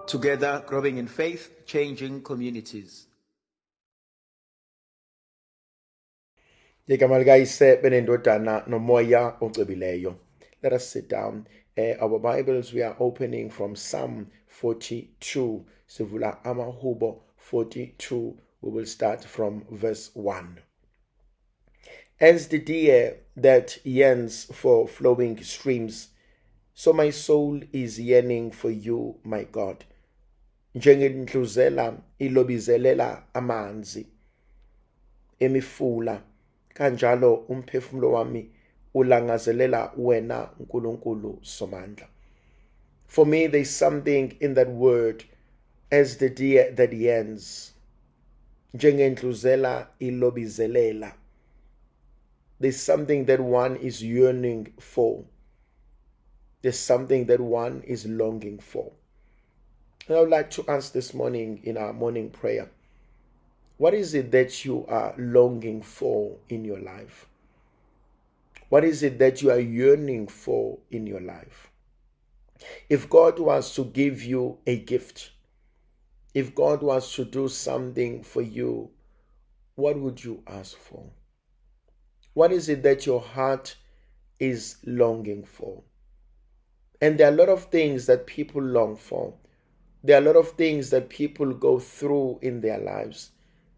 Together, growing in faith, changing communities. Ngegama likaYise benendodana nomoya ocwebileyo. Let us sit down. Our Bibles we are opening from Psalm 42. Sivula amahubo 42. We will start from verse 1. As the deer that yearns for flowing streams, so my soul is yearning for you, my God. Njengendluzela ilobizelela amanzi emifula, kanjalo umphefumulo wami ulangazelela wena Nkulunkulu Somandla. For me, there's something in that word, as the deer that yearns. Njengendluzela ilobizelela. There's something that one is yearning for. There's something that one is longing for. And I would like to ask this morning in our morning prayer, what is it that you are longing for in your life? What is it that you are yearning for in your life? If God was to give you a gift, if God was to do something for you, what would you ask for? What is it that your heart is longing for? And there are a lot of things that people long for. There are a lot of things that people go through in their lives.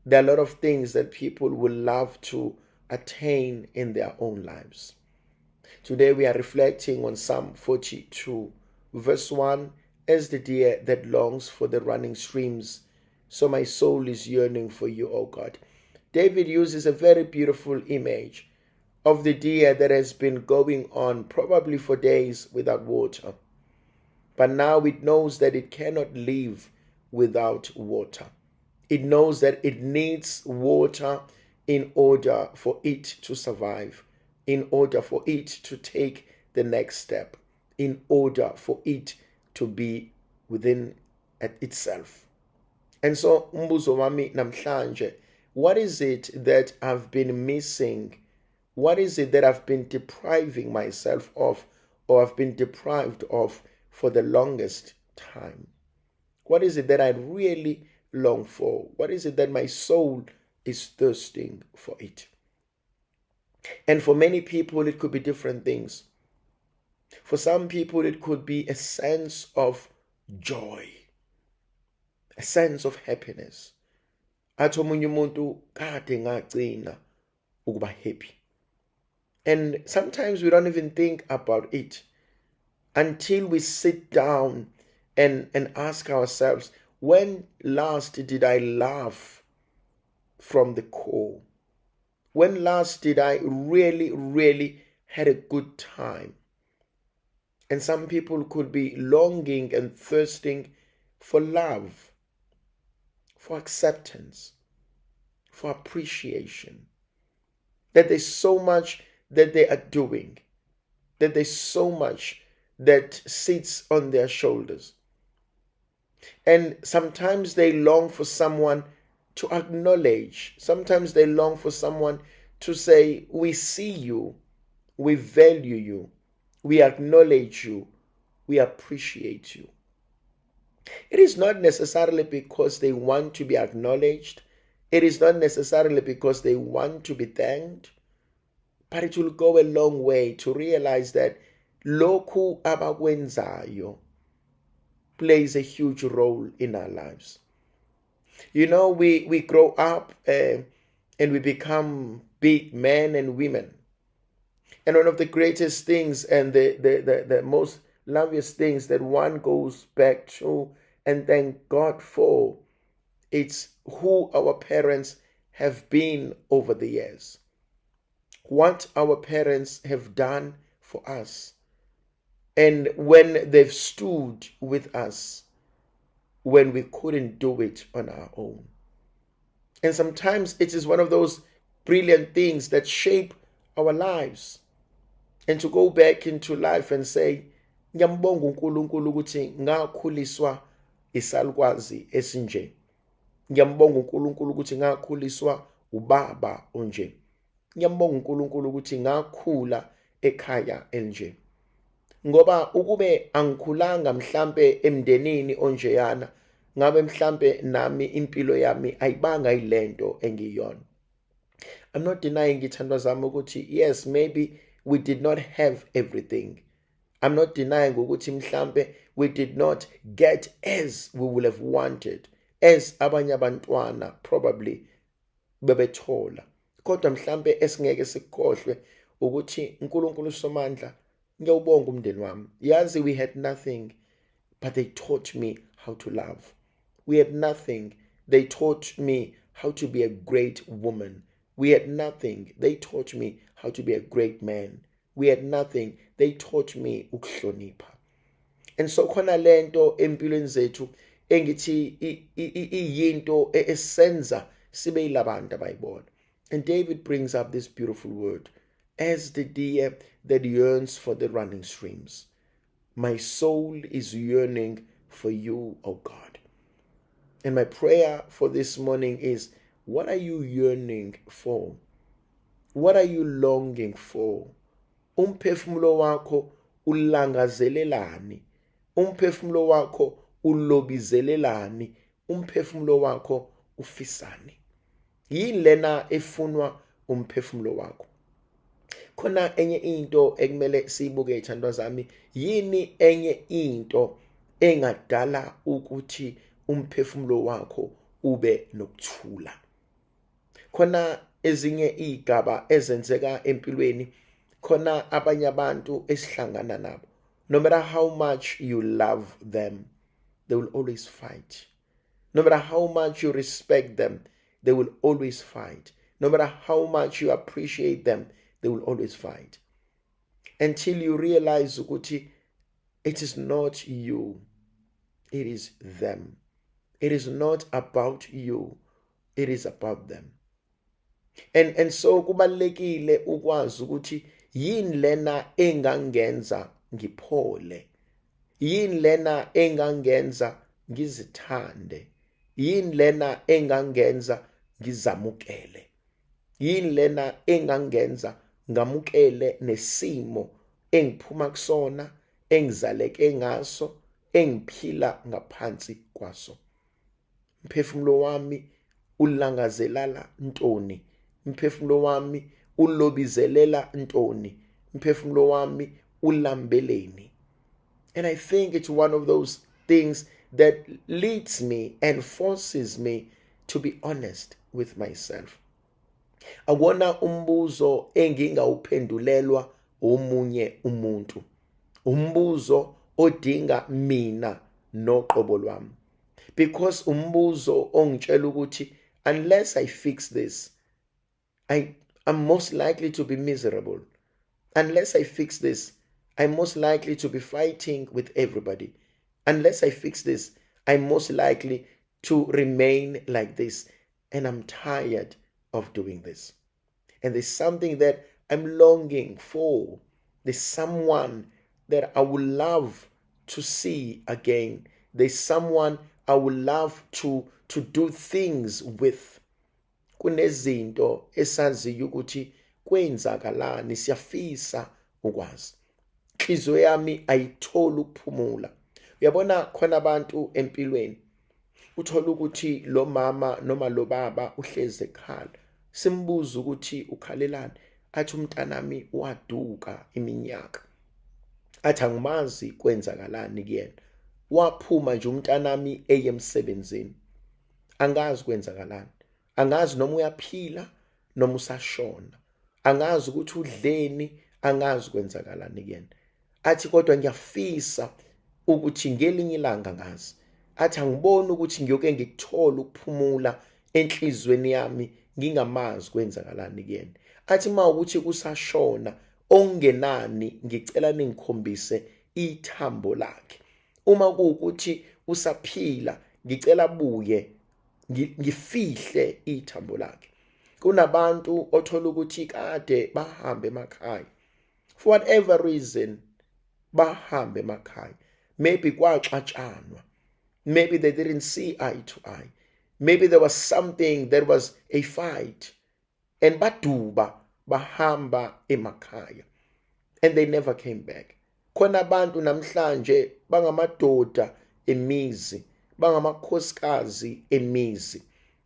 There are a lot of things that people would love to attain in their own lives. Today we are reflecting on Psalm 42, verse 1. As the deer that longs for the running streams, so my soul is yearning for you, O God. David uses a very beautiful image of the deer that has been going on probably for days without water. But now it knows that it cannot live without water. It knows that it needs water in order for it to survive, in order for it to take the next step, in order for it to be within itself. And so umbuzo wami namhlanje, what is it that I've been missing? What is it that I've been depriving myself of, or I've been deprived of for the longest time? What is it that I really long for? What is it that my soul is thirsting for it? And for many people, it could be different things. For some people, it could be a sense of joy, a sense of happiness. Athi omunye umuntu kade ngagcina ukuba happy. And sometimes we don't even think about it until we sit down and ask ourselves, when last did I laugh from the core? When last did I really, really had a good time? And some people could be longing and thirsting for love, for acceptance, for appreciation. That there's so much that they are doing, that there's so much that sits on their shoulders. And sometimes they long for someone to acknowledge. Sometimes they long for someone to say, we see you, we value you, we acknowledge you, we appreciate you. It is not necessarily because they want to be acknowledged. It is not necessarily because they want to be thanked. But it will go a long way to realize that lokhu abakwenzayo plays a huge role in our lives. We grow up and we become big men and women. And one of the greatest things and the most loveliest things that one goes back to and thank God for, it's who our parents have been over the years. What our parents have done for us. And when they've stood with us when we couldn't do it on our own. And sometimes it is one of those brilliant things that shape our lives. And to go back into life and say, ngiyambonga uNkulunkulu ukuthi ngakhuliswa isalukwazi esinje. Ngiyambonga uNkulunkulu ukuthi ngakhuliswa ubaba onje. Ngiyambonga uNkulunkulu ukuthi ngakhula ekhaya elinje. Ngoba ukube angikhulanga mhlambe emndenini onjeyana, ngabe mhlambe nami impilo yami ayibanga yilento engiyona. I'm not denying, zithandwa zami, ukuthi yes, maybe we did not have everything. I'm not denying ukuthi mhlambe we did not get as we would have wanted, as abanye abantwana probably bebethola, kodwa mhlambe esingeke sikukhohlwe ukuthi uNkulunkulu Somandla, ngiyawubonga umndeni wami. Yazi, we had nothing, but they taught me how to love. We had nothing, they taught me how to be a great woman. We had nothing, they taught me how to be a great man. We had nothing, they taught me ukuhlonipha. And so khona lento empilweni zethu engithi iyinto esenza sibe yilabantu abayibona. And David brings up this beautiful word: "As the deer that yearns for the running streams, my soul is yearning for you, O God." And my prayer for this morning is, what are you yearning for? What are you longing for? Umphefumulo wakho ulangazelelani? Umphefumulo wakho ulobizelelani? Umphefumulo wakho ufisani? Yini lena efunwa umphefumulo wakho? Khona enye into ekumele siyibuke, zithandwa zami. Yini enye into engadala ukuthi umphefumulo wakho ube nokuthula? Khona ezinye izigaba ezenzeka empilweni, khona abanye abantu esihlangana nabo, no matter how much you love them, they will always fight. No matter how much you respect them, they will always fight. No matter how much you appreciate them, they will always fight, until you realize ukuthi it is not you, it is them. It is not about you, it is about them. And so kubalulekile ukwazi ukuthi yini lena engangenza ngiphole, yini lena engangenza ngizithande, yini lena engangenza ngizamukele, yini lena engangenza ngamukele nesimo engiphuma kusona, engizaleke ngaso, engiphila ngaphansi kwaso. Umphefumulo wami ulangazelala ntoni? Umphefumulo wami ulobizelela ntoni? Umphefumulo wami ulambeleni? And I think it's one of those things that leads me and forces me to be honest with myself. Akuwona umbuzo engingawuphendulelwa omunye umuntu, umbuzo odinga mina noqobo lwami, because umbuzo ongitshela ukuthi unless I fix this, I am most likely to be miserable. Unless I fix this, I'm most likely to be fighting with everybody. Unless I fix this, I'm most likely to remain like this, and I'm tired of doing this. And there's something that I'm longing for. There's someone that I would love to see again. There's someone I would love to do things with. Kunezinto esaziyo ukuthi kwenzakalani, siyafisa ukwazi. Inhliziyo yami ayitholi ukuphumula. Uyabona, khona abantu empilweni uthola ukuthi lo mama noma lo baba uhleze ekhala. Simbuza ukuthi ukhalelani, athi umntanami waduka iminyaka, athi angimazi kwenzakalani kuyena, waphuma nje umntanami eye emsebenzini, angazi kwenzakalani, angazi noma uyaphila noma usashona, angazi ukuthi udleni, angazi kwenzakalani kuyena. Athi kodwa ngiyafisa ukuthi ngelinye ilanga ngazi. Athi angiboni ukuthi ngiyoke ngikuthola ukuphumula enhlizweni yami ngingamazi kwenzakalani kuyena. Athi uma ukuthi kusashona, okungenani ngicela ningikhombise ithambo lakhe. Uma kuwukuthi usaphila, ngicela buye ngifihle ithambo lakhe. Kunabantu othola ukuthi kade bahambe emakhaya, for whatever reason bahambe emakhaya. Maybe kwaxatshanwa, maybe they didn't see eye to eye, maybe there was something that was a fight, and baduba bahamba emakhaya and they never came back. Khona abantu namhlanje bangamadoda emizi, bangamakhosikazi emizi,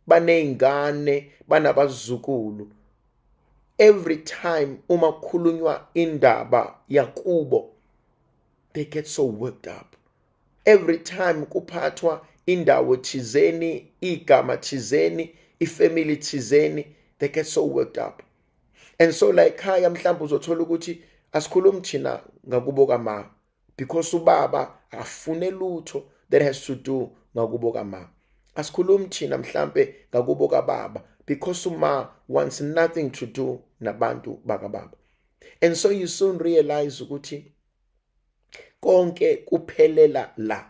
baney'ngane, banabazukulu. Every time uma kukhulunywa indaba yakubo, they get so worked up. Every time kuphathwa indawo thizeni, igama thizeni, ifamily thizeni, they get so worked up. And so la ekhaya mhlawumbe uzothola ukuthi asikhulumi thina ngakubo kama, because ubaba akafune lutho that has to do ngakubo kama. Asikhulumi thina mhlambe ngakubo kababa, because uma wants nothing to do nabantu bakababa. And so you soon realize ukuthi konke kuphelela la,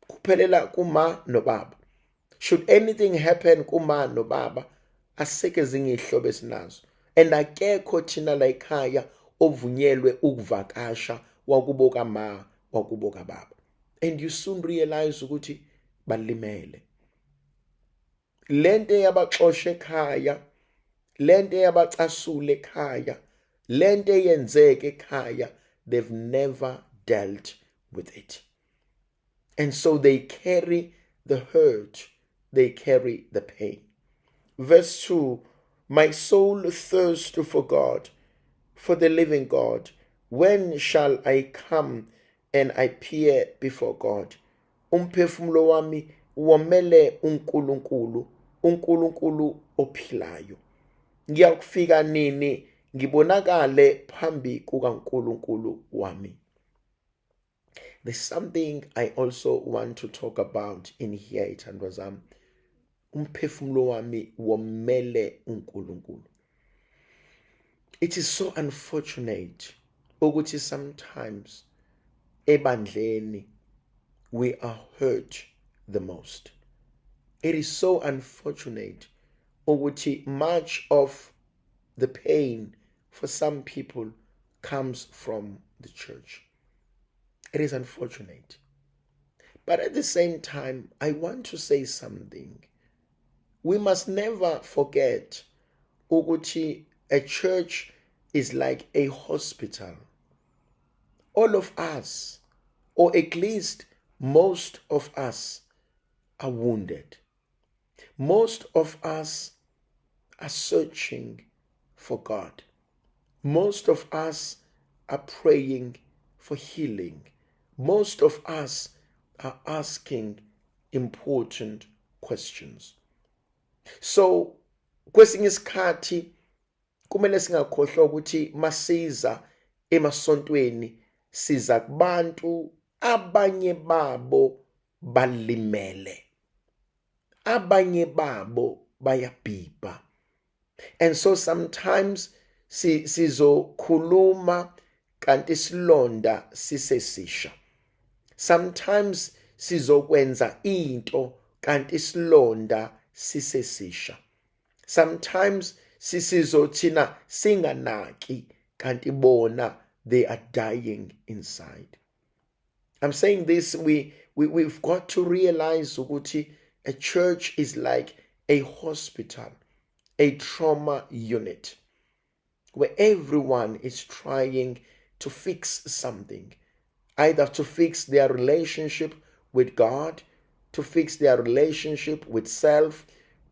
kuphelela kuma nobaba. Should anything happen kuma nobaba, aseke ezinye ihlobo esinazo, and akekho thina la ekhaya ovunyelwe ukuvakasha wakubo kama, wakubo kababa. And you soon realize ukuthi balimele. Lento yabaxosha ekhaya, lento yabacasula ekhaya, lento eyenzeke ekhaya, they've never dealt with it. And so they carry the hurt, they carry the pain. Verse 2, my soul thirsts for God, for the living God. When shall I come and appear before God? Umphefumulo wami womele uNkulunkulu, uNkulunkulu ophilayo. Ngiyakufika nini ngibonakale phambi kukaNkulunkulu wami? There's something I also want to talk about in here, ithandwa zami. Umphefumulo wami womele uNkulunkulu. It is so unfortunate ukuthi sometimes ebandleni we are hurt the most. It is so unfortunate ukuthi much of the pain for some people comes from the church. It is unfortunate. But at the same time, I want to say something. We must never forget ukuthi a church is like a hospital. All of us, or at least most of us, are wounded. Most of us are searching for God. Most of us are praying for healing. Most of us are asking important questions. So, kwesinye isikhathi kumele singakhohlwa ukuthi masiza emasontweni, siza kubantu abanye babo balimele, abanye babo bayabhibha. And so sometimes sizokhuluma kanti isilonda sisesisha. Sometimes sizokwenza into kanti isilonda sisesisha. Sometimes sisizothina singanaki kanti bona they are dying inside. I'm saying this, we've got to realize ukuthi a church is like a hospital, a trauma unit, where everyone is trying to fix something, either to fix their relationship with God, to fix their relationship with self,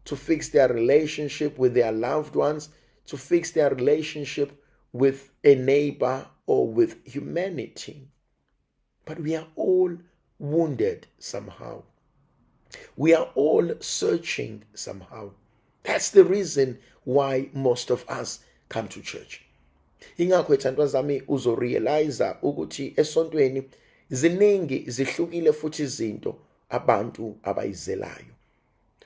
to fix their relationship with their loved ones, to fix their relationship with a neighbor or with humanity. But we are all wounded somehow. We are all searching somehow. That's the reason why most of us come to church. Ingakho, ithandwa zami, uzorealize ukuthi esontweni ziningi, zihlukile futhi izinto abantu abayizelayo.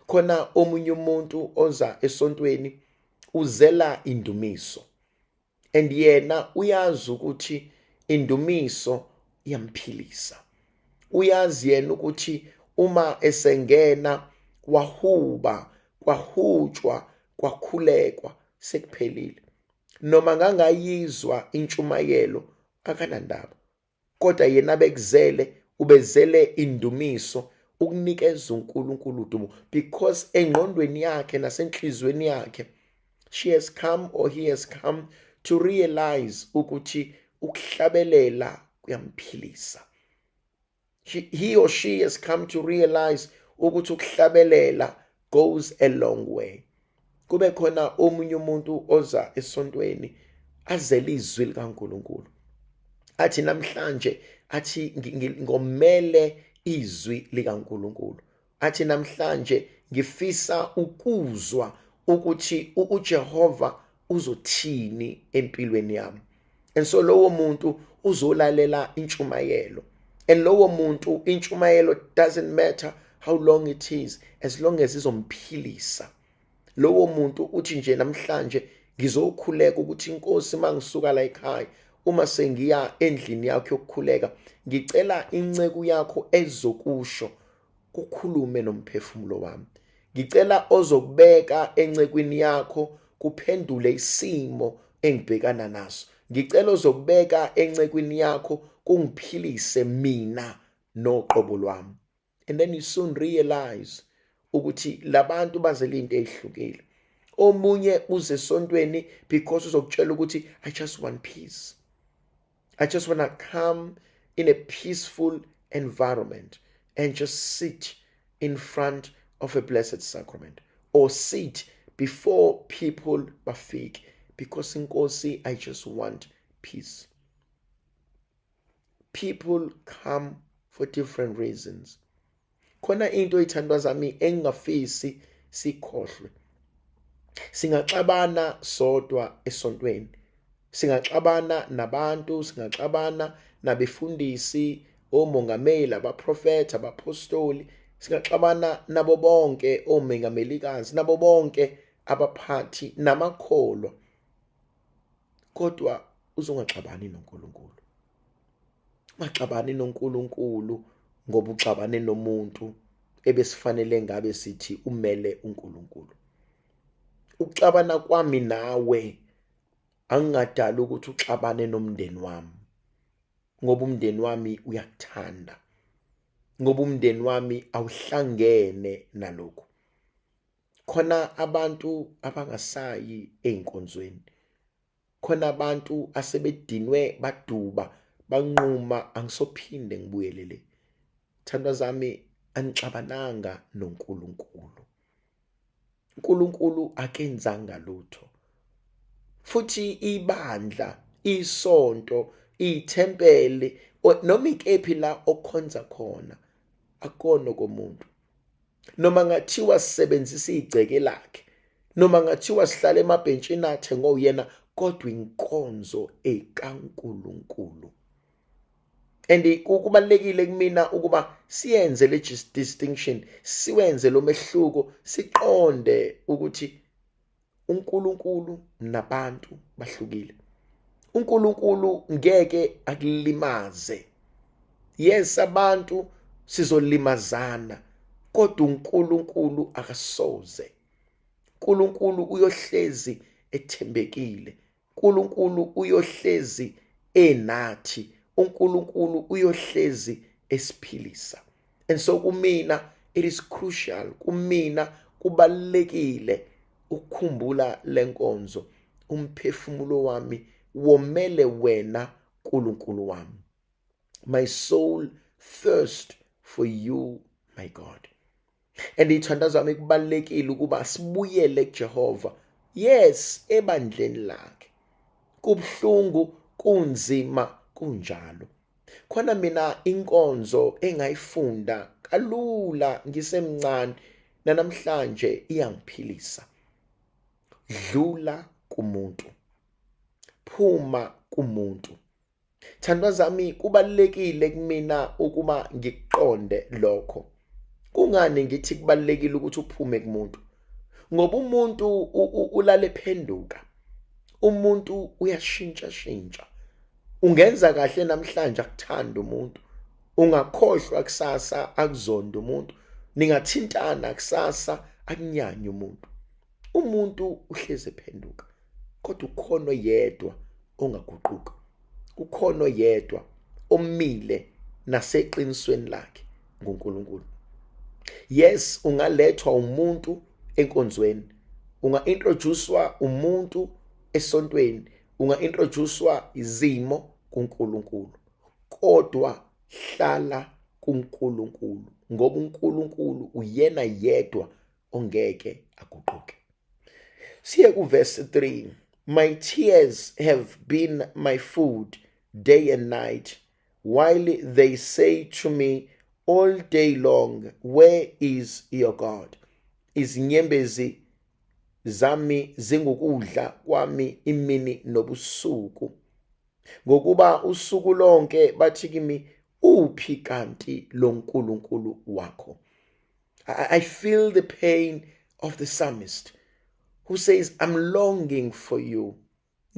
Khona omunye umuntu oza esontweni uzela indumiso, and yena uyazi ukuthi indumiso iyamphilisa. Uyazi yena ukuthi uma esengena wahuba, kwahutshwa, kwakhulekwa, sekuphelile. Noma ngangayizwa intshumayelo, akanandaba, kodwa yena bekuzele, ubezele indumiso, ukunikeza uNkulunkulu udumo, because engqondweni yakhe nasenhlizweni yakhe she has come or he has come to realize ukuthi ukuhlabelela kuyamphilisa. He or she has come to realize ukuthi ukuhlabelela goes a long way. Kube khona omunye umuntu oza esontweni azele izwi likaNkulunkulu, athi namhlanje, athi ngomele izwi likaNkulunkulu, athi namhlanje ngifisa ukuzwa ukuthi uJehova uzothini empilweni yami. And so lowo muntu uzolalela intshumayelo, and lowo muntu intshumayelo doesn't matter how long it is, as long as izomphilisa. Lowo muntu uthi nje namhlanje ngizokhuleka ukuthi inkosi, mangisuka la ekhaya, uma sengiya endlini yakho yokukhuleka, ngicela inceku yakho ezokusho kukhulume nomphefumulo wami, ngicela ozokubeka encekwini yakho kuphendule isimo engibhekana naso, ngicela ozokubeka encekwini yakho kungiphilise mina noqobo lwami. And then you soon realize ukuthi labantu bazele into ezihlukile. Omunye uze esontweni because uzokutshela ukuthi I just want peace, I just want to come in a peaceful environment and just sit in front of a blessed sacrament or sit before people bafike, because inkosi, I just want peace. People come for different reasons. Khona into, ithandwa zami, engingafisi sikhohlwe. Singaxabana sodwa esontweni, singaxabana nabantu, singaxabana nabefundisi, omongameli, abaprofetha, abapostoli, singaxabana nabo bonke omengamelikazi, nabo bonke abaphathi namakholwa, kodwa uzongaxabani noNkulunkulu. Ungaxabani noNkulunkulu ngoba uxabane nomuntu ebesifanele ngabe sithi umele uNkulunkulu. Ukuxabana kwami nawe angingadala ukuthi uxabane nomndeni wami, ngoba umndeni wami uyakuthanda, ngoba umndeni wami awuhlangene nalokhu. Khona abantu abangasayi ey'nkonzweni, khona abantu asebedinwe baduba banquma, angisophinde ngibuyele le. Thandwa zami, anixabananga noNkulunkulu. uNkulunkulu akenzanga lutho, futhi ibandla, isonto, ithempeli, noma ikephi la okhonza khona, akona komuntu. Noma ngathiwa sisebenzisa igceke lakhe, noma ngathiwa sihlala emabhentshini athe ngoyena, kodwa inkonzo ekaNkulunkulu. And kubalekile kumina ukuba siyenze le distinction, siwenze lo mehluko, siqonde ukuthi uNkulunkulu nabantu bahlukile. uNkulunkulu ngeke akulimaze. Yes, abantu sizolimazana, kodwa uNkulunkulu akasoze. uNkulunkulu uyohlezi ethembekile, uNkulunkulu uyohlezi enathi, uNkulunkulu uyohlezi esiphilisa. And so kumina it is crucial, kumina kubalekile ukukhumbula lenkonzo: umphefumulo wami womele wena, nkulunkulu wami. My soul thirst for you, my God. And ithandazo wami, kubalekile ukuba sibuyele kuJehova, yes, ebandleni lakhe. Kubhlungu, kunzima, kunjalo. Khona mina inkonzo engayifunda kalula ngisemncane, namhlanje iyangiphilisa: dlula kumuntu, phuma kumuntu. Thandwa zami, kubalekile kumina ukuba ngikuqonde lokho. Kungani ngithi kubalekile ukuthi uphume kumuntu? Ngoba umuntu ulale phenduka, umuntu uyashintsha shintsha. Ungenza kahle namhlanje akuthanda umuntu, ungakhohlwa kusasa akuzonda umuntu, ningathintana kusasa akunyanye umuntu. Umuntu uhleze phenduka, kodwa ukhona oyedwa ongaguquka, ukhona oyedwa omile naseqinisweni lakhe, nguNkulunkulu. Yes, ungalethwa umuntu enkonzweni, unga-introducewa umuntu esontweni, unga-introducewa izimo kuNkulunkulu. Kodwa hlala kuNkulunkulu, ngoba uNkulunkulu uyena yedwa ongeke aguquke. Siye kuverse 3. "My tears have been my food day and night, while they say to me all day long, 'Where is your God?'" Izinyembezi zami zingukudla kwami imini nobusuku, ngokuba usuku lonke bathi kimi, "Uphi kanti lo nkulunkulu wakho?" I feel the pain of the psalmist who says, "I'm longing for you.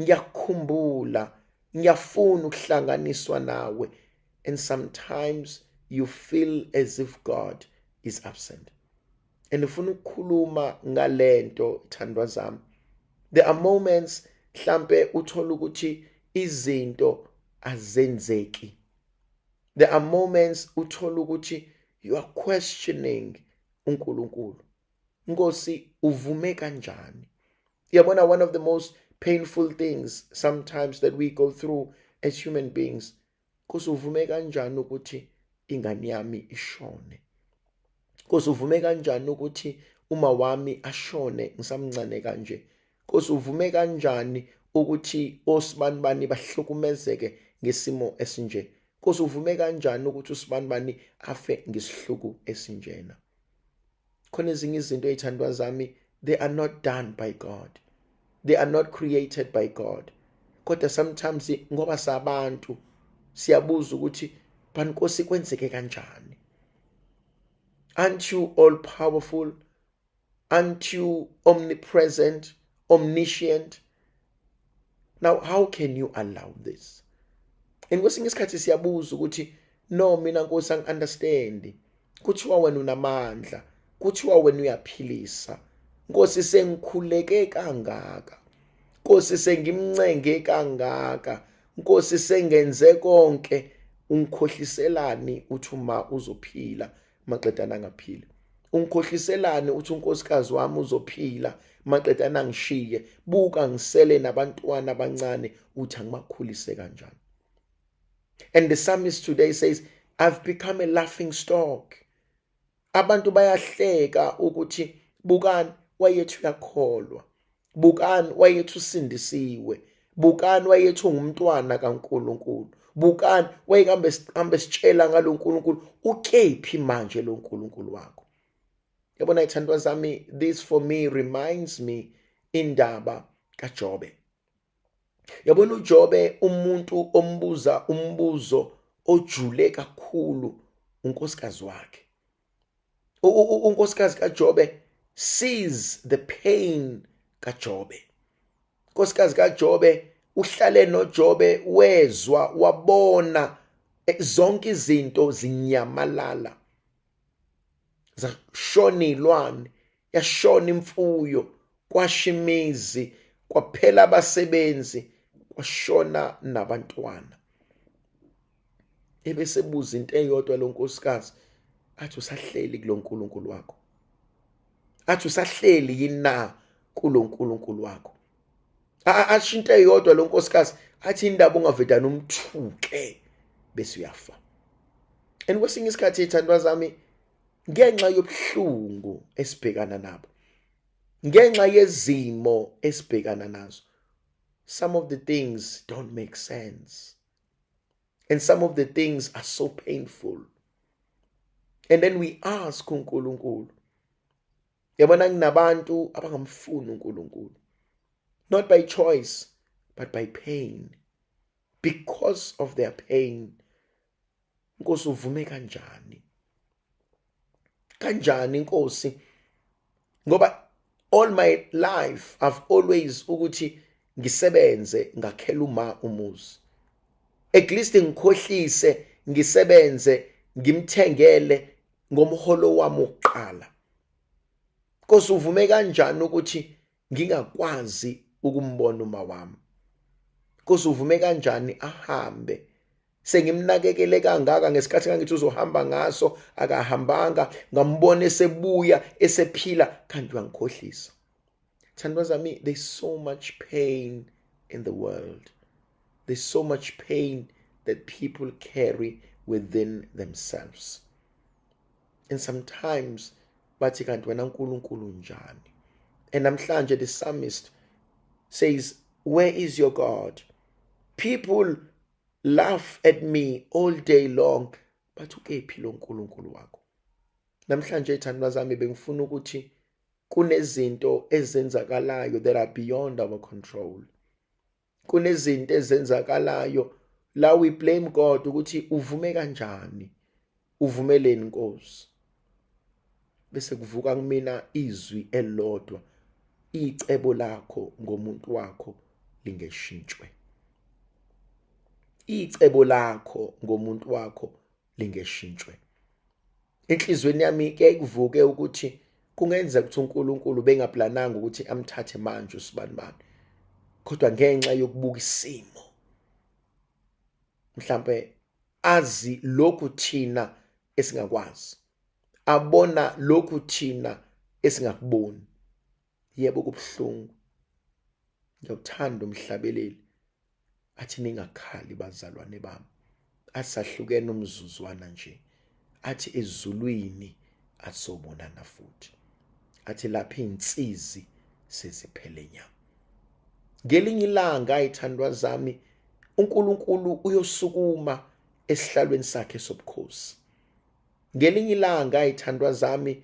Ngiyakhumbula, ngiyafuna ukuhlanganiswa nawe." And sometimes you feel as if God is absent. And ufuna ukukhuluma ngalento, thandwa zami. There are moments mhlambe uthola ukuthi izinto azenzeki. There are moments uthola ukuthi you are questioning uNkulunkulu. Nkosi, uvume kanjani? Yabona, one of the most painful things sometimes that we go through as human beings: Nkosi, uvume kanjani ukuthi ingane yami ishone? Nkosi, uvume kanjani ukuthi uma wami ashone ngisamncane kanje? Nkosi, uvume kanjani ukuthi osibanibani bahlukumezeke ngesimo esinje? Nkosi, uvume kanjani ukuthi usibanibani afe ngesihluku esinjena? Khona ezinye izinto, ezithandwa zami, they are not done by God, they are not created by God, kodwa sometimes ngoba sabantu siyabuza ukuthi, "But Nkosi, kwenzeke kanjani? Aren't you all powerful? Aren't you omnipresent, omniscient? Now how can you allow this?" And kwesinye isikhathi siyabuza ukuthi, "No, mina Nkosi, angi-understand. Kuthiwa wena unamandla, kuthiwa wena uyaphilisa. Nkosi, sengikhuleke kangaka. Nkosi, sengimncenge kangaka. Nkosi, sengenze konke. Ungikhohliselani uthi uma uzophila, maqedana angaphili? Ungikhohliselani uthi unkosikazi wami uzophila, maqedana ngishiye? Buka, ngisele nabantwana abancane, uthi angibakhulise kanjani?" And the psalmist today says, "I've become a laughing stock." Abantu bayahleka ukuthi, "Bukani, wayethi uyakholwa. Bukani, wayethi usindisiwe. Bukani, wayethi ungumntwana kaNkuluNkulu. Bukani, wayekambe hambe sitshela ngalo nkulunkulu. Ukephi manje lo nkulunkulu wakho?" Yabona, ithandwa zami, this for me reminds me indaba kaJobe. Yabona, uJobe, umuntu ombuza umbuzo ojule kakhulu unkosikazi wakhe. Unkosikazi kaJobe sees the pain kaJobe. Unkosikazi kaJobe uhlale noJobe, wezwa, wabona zonke izinto zinyamalala, zashona izilwane, yashona imfuyo, kwasha imizi, kwaphela abasebenzi, kwashona nabantwana. Ebesebuza into eyodwa lo nkosikazi, athi, "Usahleli kulo nkulunkulu wakho?" Athi, "Usahleli yini na kulo nkulunkulu wakho?" Asho into eyodwa lo nkosikazi, athi, "Indaba ungavedana umthuke bese uyafa." And kwesinye isikhathi, ithandwa zami, ngenxa yobuhlungu esibhekana nabo, ngenxa yezimo esibhekana nazo, some of the things don't make sense and some of the things are so painful, and then we ask uNkulunkulu. Yabona, kunabantu abangamfuni uNkulunkulu, not by choice but by pain, because of their pain. Nkosi, uvume kanjani, kanjani Nkosi? Ngoba all my life I've always ukuthi ngisebenze, ngakhela uma umuzi, at least ngikhohlise, ngisebenze, ngimthengele ngomholo wami wokuqala. Nkosi, uvume kanjani ukuthi ngingakwazi ukumbona uma wami? Nkosi, uvume kanjani ahambe sengimnakekele kangaka? Ngesikhathi ngangithi uzohamba ngaso, akahambanga. Ngambona esebuya esephila, kanti uyangikhohlisa. Thandwa zami, there's so much pain in the world. There's so much pain. that people carry within themselves. And sometimes bathi, "Kanti wena Nkulunkulu njani?" And namhlanje the psalmist says, "Where is your God? People laugh at me all day long, but ukephi lo Nkulunkulu wakho?" Namhlanje, zithandwa zami, bengifuna ukuthi kunezinto ezenzakalayo that are beyond our control. Kunezinto ezenzakalayo la we blame God ukuthi uvume kanjani, uvumeleni Nkosi, bese kuvuka kumina izwi elilodwa: icebo lakho ngomuntu wakho lingeshintshwe, icebo lakho ngomuntu wakho lingeshintshwe. Enhliziyweni yami ke kuvuke ukuthi kungenzeka ukuthi uNkulunkulu bengaplananga ukuthi amthathe manje usibanibani, kodwa ngenxa yokubuka isimo, mhlambe azi lokhu thina esingakwazi, abona lokhu thina esingakuboni. Yebo, kubuhlungu. Ngiyawuthanda umhlabeleli athi, "Ningakhali, bazalwane bami," asahlukene umzuzwana nje, athi ezulwini asobonana futhi, athi lapha insizi seziphele nya. Ngelinye ilanga, zithandwa zami, uNkulunkulu uyosukuma esihlalweni sakhe sobukhosi. Ngelinye ilanga, zithandwa zami,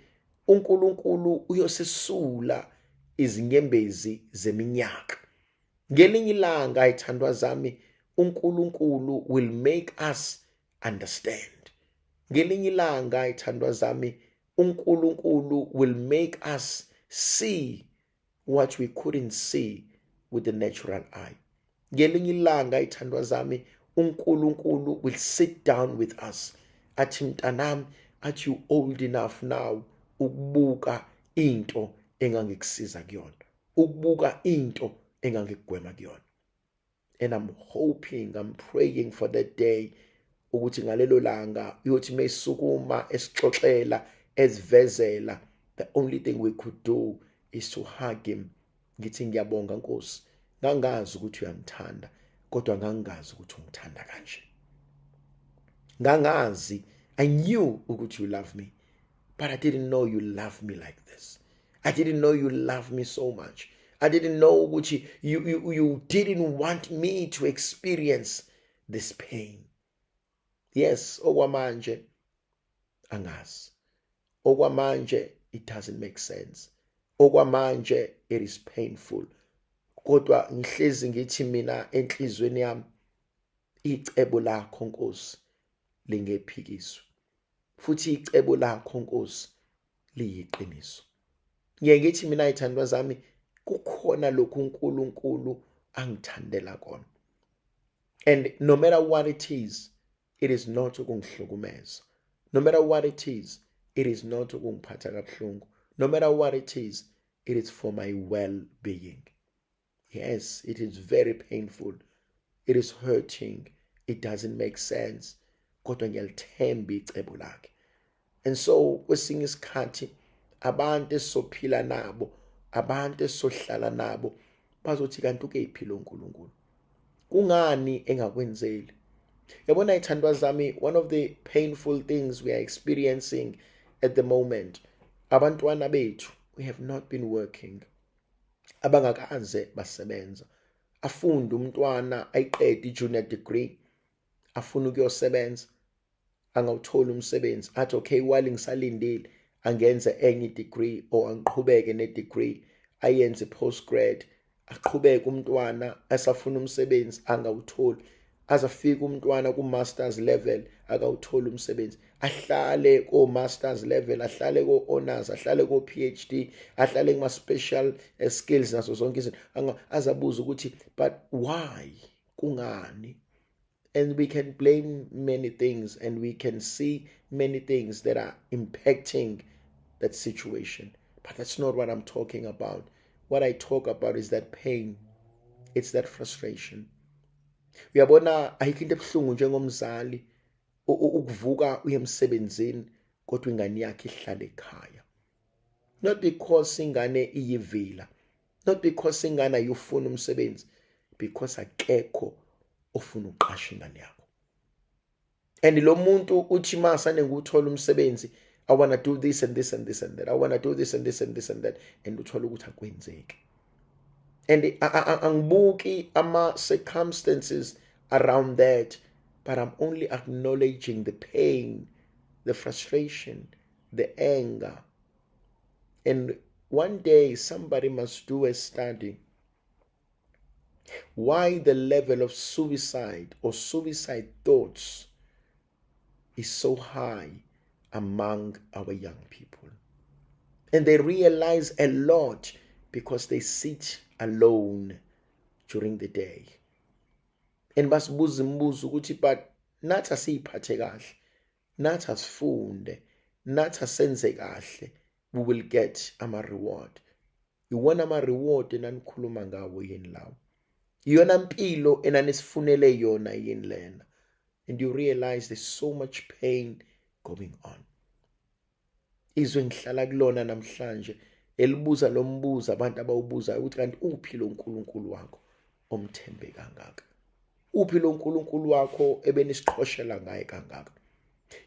uNkulunkulu uyosesula izinyembezi zeminyaka. Ngelinye ilanga, zithandwa zami, uNkulunkulu will make us understand. Ngelinye ilanga, zithandwa zami, uNkulunkulu will make us see what we couldn't see with the natural eye. Ngelinye ilanga, zithandwa zami, uNkulunkulu will sit down with us, athi, "Mntanami," athi, "you old enough now ukubuka into engangikusiza kuyona, ukubuka into engangikugwema kuyona." And I'm hoping, I'm praying for that day, ukuthi ngalelo langa uyothi mesukuma esixoxela, esivezela, the only thing we could do is to hug him, ngithi, "Ngiyabonga Nkosi, ngangazi ukuthi uyangithanda, kodwa ngangazi ukuthi ungithanda kanje. Ngangazi, I knew ukuthi you love me, but I didn't know you love me like this. I didn't know you love me so much. I didn't know ukuthi you didn't want me to experience this pain." Yes, okwamanje angazi, okwamanje it doesn't make sense, okwamanje it is painful, kodwa ngihlezi ngithi mina enhliziyweni yami, icebo lakho Nkosi lingephikiswe, futhi icebo lakho Nkosi liyiqiniso. Ngiye ngithi mina, zithandwa zami, kukhona lokhu uNkulunkulu angithandela kona, and no matter what it is, it is not ukungihlukumeza. No matter what it is, it is not ukungiphatha kabuhlungu. No matter what it is, it is for my well-being. Yes, it is very painful, it is hurting, it doesn't make sense, kodwa ngiyalithemba icebo lakhe. And so kwesinye isikhathi abantu esizophila nabo, abantu esizohlala nabo, bazothi, "Kanti ukephi lo Nkulunkulu? Kungani engakwenzeli?" Yabona, zithandwa zami, one of the painful things we are experiencing at the moment, abantwana bethu, we have not been working, abangakaze basebenza. Afunde umntwana, ayiqede i-junior degree, afuna ukuyosebenza, angawuthola umsebenzi. Athi, "Okay, while ngisalindile, angenze enye degree or angiqhubeke ne-degree," ayenze postgrad. Aqhubeke umntwana, esafuna umsebenzi, angawutholi. Azafika umntwana ku-masters level, akawutholi umsebenzi. Ahlale ko-masters level, ahlale ko-honors, ahlale ko-PhD, ahlale kuma-special skills nazo zonke izinto, azabuza ukuthi, "But why? Kungani?" And we can blame many things and we can see many things that are impacting that situation, but that's not what I'm talking about. What I talk about is that pain, it's that frustration. Uyabona, ayikho into ebuhlungu njengomzali ukuvuka uye emsebenzini, kodwa ingane yakhe ihlale ekhaya, not because ingane iyivila, not because ingane ayufuna umsebenzi, because akekho ofuna uqasha ingane yakho. And lo muntu uthi masane nguthola umsebenzi, I want to do this and this and this and that, I want to do this and this and this and that, and uthola ukuthi akwenzeki. And angibuki ama circumstances around that, but I'm only acknowledging the pain, the frustration, the anger. And one day somebody must do a study why the level of suicide or suicide thoughts is so high among our young people. And they realize a lot because they sit alone during the day. And basibuza imibuzo ukuthi, but nathi asiyiphathe kahle, nathi asifunde, nathi asenze kahle, we will get ama reward. Iwona ama reward enanikhuluma ngawo yini lawo? Iyona mpilo enanisifunele yona yini lena? And you realize there's so much pain going on. Izwe ngihlala kulona namhlanje elibuza lo mbuzo abantu abawubuzayo ukuthi, kanti uphi lo nkulunkulu wakho omthembe kangaka? Uphi lo nkulunkulu wakho ebenisiqhoshela ngaye kangaka?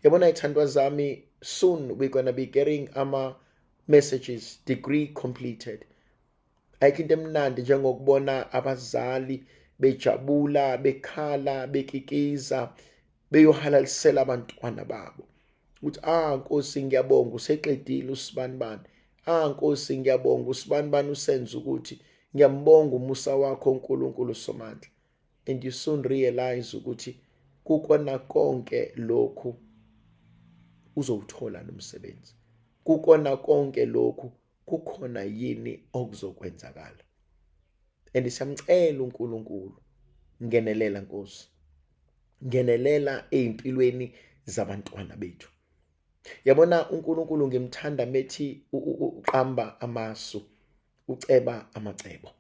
Yabona, ithandwa zami, soon we're going to be getting ama messages, "Degree completed." Ayikho into emnandi njengokubona abazali bejabula, bekhala, bekikiza, beyohalalisela abantwana babo ukuthi, "Ah Nkosi, ngiyabonga, useqedile usibanibani. Ah Nkosi, ngiyabonga, usibanibani usenza ukuthi ngiyambonga umusa wakho uNkulunkulu Somandla." And you soon realize ukuthi kukona konke lokhu uzowuthola nomsebenzi, kukona konke lokhu kukhona yini okuzokwenzakala. And siyamcela uNkulunkulu, ngenelela Nkosi, ngenelela ezimpilweni zabantwana bethu. Yabona, uNkulunkulu ngimthanda methi uqamba amasu, uceba amacebo.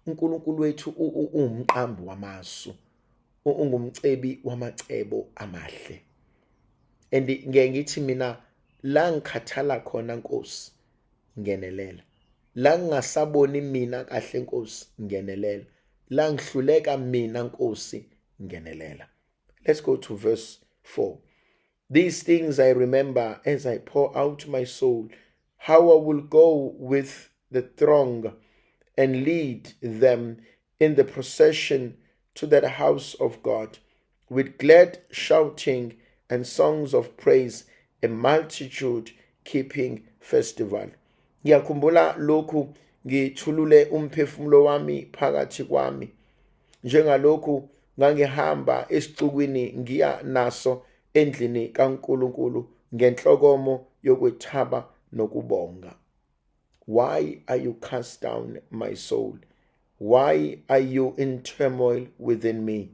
uNkulunkulu wethu uwumqambi wamasu, ungumcebi wamacebo amahle. And ngeke ngithi mina la ngikhathala khona, Nkosi ngenelela. La ngingasaboni mina kahle, Nkosi ngenelela. La ngihluleka mina, Nkosi ngenelela. Let's go to verse 4. These things I remember as I pour out my soul, how I will go with the throng and lead them in the procession to that house of God with glad shouting and songs of praise, a multitude keeping festival. Ngiyakhumbula lokhu, ngithulule umphefumulo wami phakathi kwami, njengalokhu ngangihamba esixukwini ngiya naso endlini kaNkulunkulu ngenhlokomo yokwethaba nokubonga. Why are you cast down, my soul? Why are you in turmoil within me?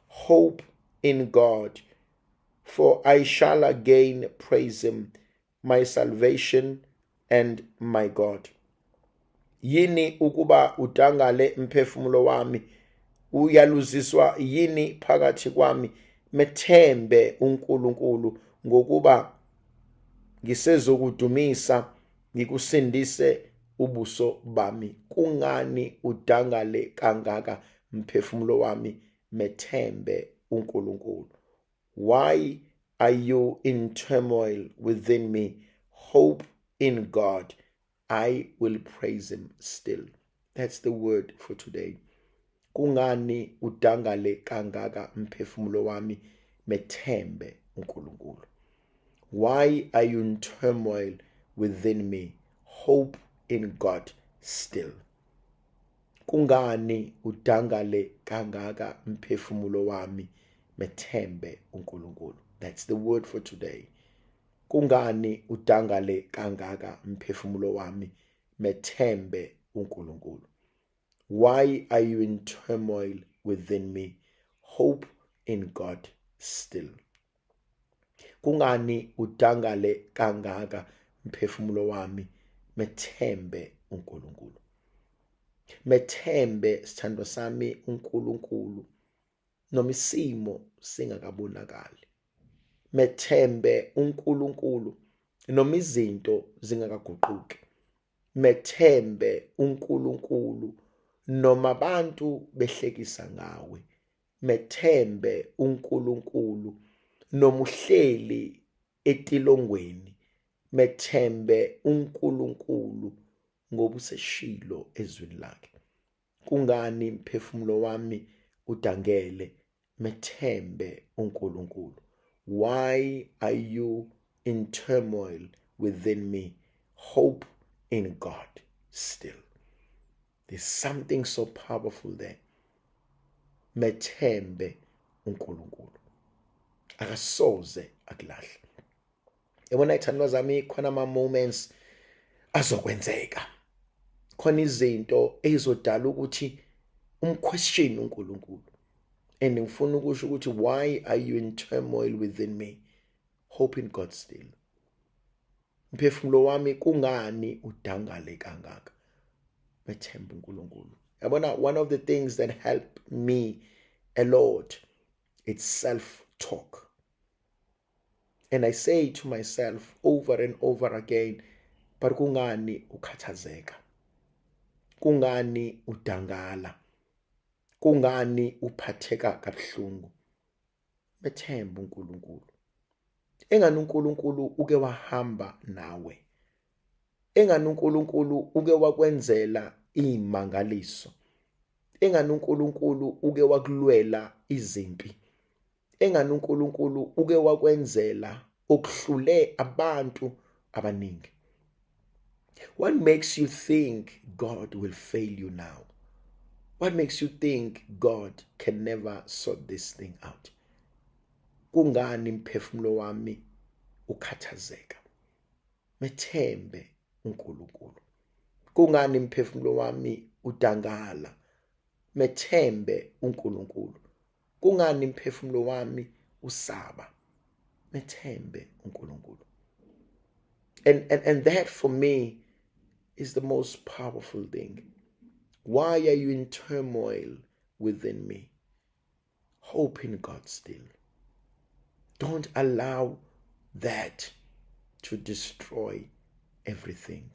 Hope in God, for I shall again praise him, my salvation and my God. Yini ukuba udangale, mphefumulo wami? Uyaluziswa yini phakathi kwami? Methembe uNkulunkulu, ngokuba ngisezokudumisa, ngikusindise ubuso bami. Kungani udangale kangaka, mphefumulo wami? Methembe uNkulunkulu. Why are you in turmoil within me? Hope in God. I will praise him still. That's the word for today. Kungani udangale kangaka, mphefumulo wami? Methembe uNkulunkulu. Why are you in turmoil within me? Hope in God still. Kungani udangale kangaka, mphefumulo wami? Methembe uNkulunkulu. That's the word for today. Kungani udangale kangaka, mphefumulo wami? Methembe uNkulunkulu. Why are you in turmoil within me? Hope in God still. Kungani udangale kangaka, mphefumulo wami? Methembe uNkulunkulu. Methembe, sithandwa sami, uNkulunkulu noma isimo singakabonakali. Methembe uNkulunkulu noma izinto zingakaguquki. Methembe uNkulunkulu noma abantu behlekisa ngawe. Methembe uNkulunkulu noma uhleli etilongweni, methembe uNkulunkulu ngoba useshilo ezwini lakhe. Kungani mphefumulo wami udangele? Methembe uNkulunkulu. Why are you in turmoil within me? Hope in God still. There's something so powerful there. Methembe uNkulunkulu. Akasoze akulahle. Yabona ithandwa zami, khona ama moments azokwenzeka. Khona izinto ezizodala ukuthi umquestion uNkulunkulu. And ngifuna ukusho ukuthi, why are you in turmoil within me? Hope in God still. Mphefumulo wami, kungani udangale kangaka? Methemba uNkulunkulu. Yabona, one of the things that help me a lot, it's self talk. And I say to myself over and over again, but kungani ukhathazeka? Kungani udangala? Kungani uphatheka kabuhlungu? Methemba uNkulunkulu. Engani uNkulunkulu uke wahamba nawe? Engani uNkulunkulu uke wakwenzela imangaliso? Engani uNkulunkulu uke wakulwela izimpi? Engani uNkulunkulu uke wakwenzela okuhlule abantu abaningi? What makes you think God will fail you now? What makes you think God can never sort this thing out? Kungani imphefumulo wami ukhathazeka? Methembe uNkulunkulu. Kungani imphefumulo wami udangala? Methembe uNkulunkulu. Kungani imphefumulo wami usaba? Methembe uNkulunkulu. And that for me is the most powerful thing. Why are you in turmoil within me? Hope in God still. Don't allow that to destroy everything.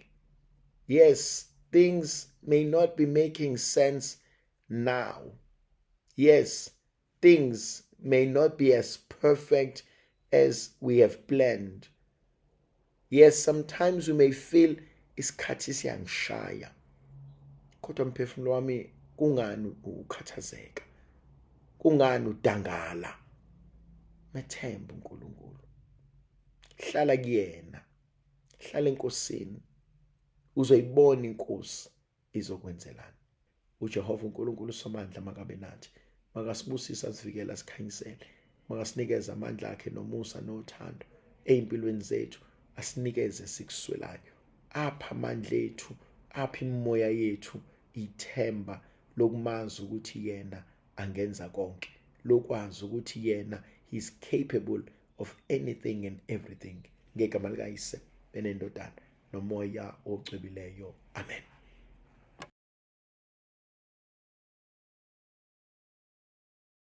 Yes, things may not be making sense now. Yes, things may not be as perfect as we have planned. Yes, sometimes we may feel isikhathi siyangishaya. Kodwa mphefumulo wami, kungani ukhathazeka? Kungani udangala? Methemba uNkulunkulu. Hlala kuyena. Hlala eNkosini. Uzoyibona iNkosi izokwenzelani. UJehova uNkulunkulu Somandla makabe nathi. Makasibusise, asivikele, asikhanyisele. Makasinikeze amandla akhe nomusa nothando ezimpilweni zethu, asinikeze sikuswelayo. Apha amandla ethu, apha imimoya yethu ithemba lokumazi ukuthi yena angenza konke, lokwazi ukuthi yena he is capable of anything and everything. Ngegama likaYise, neNdodana, noMoya oCwebileyo. Amen.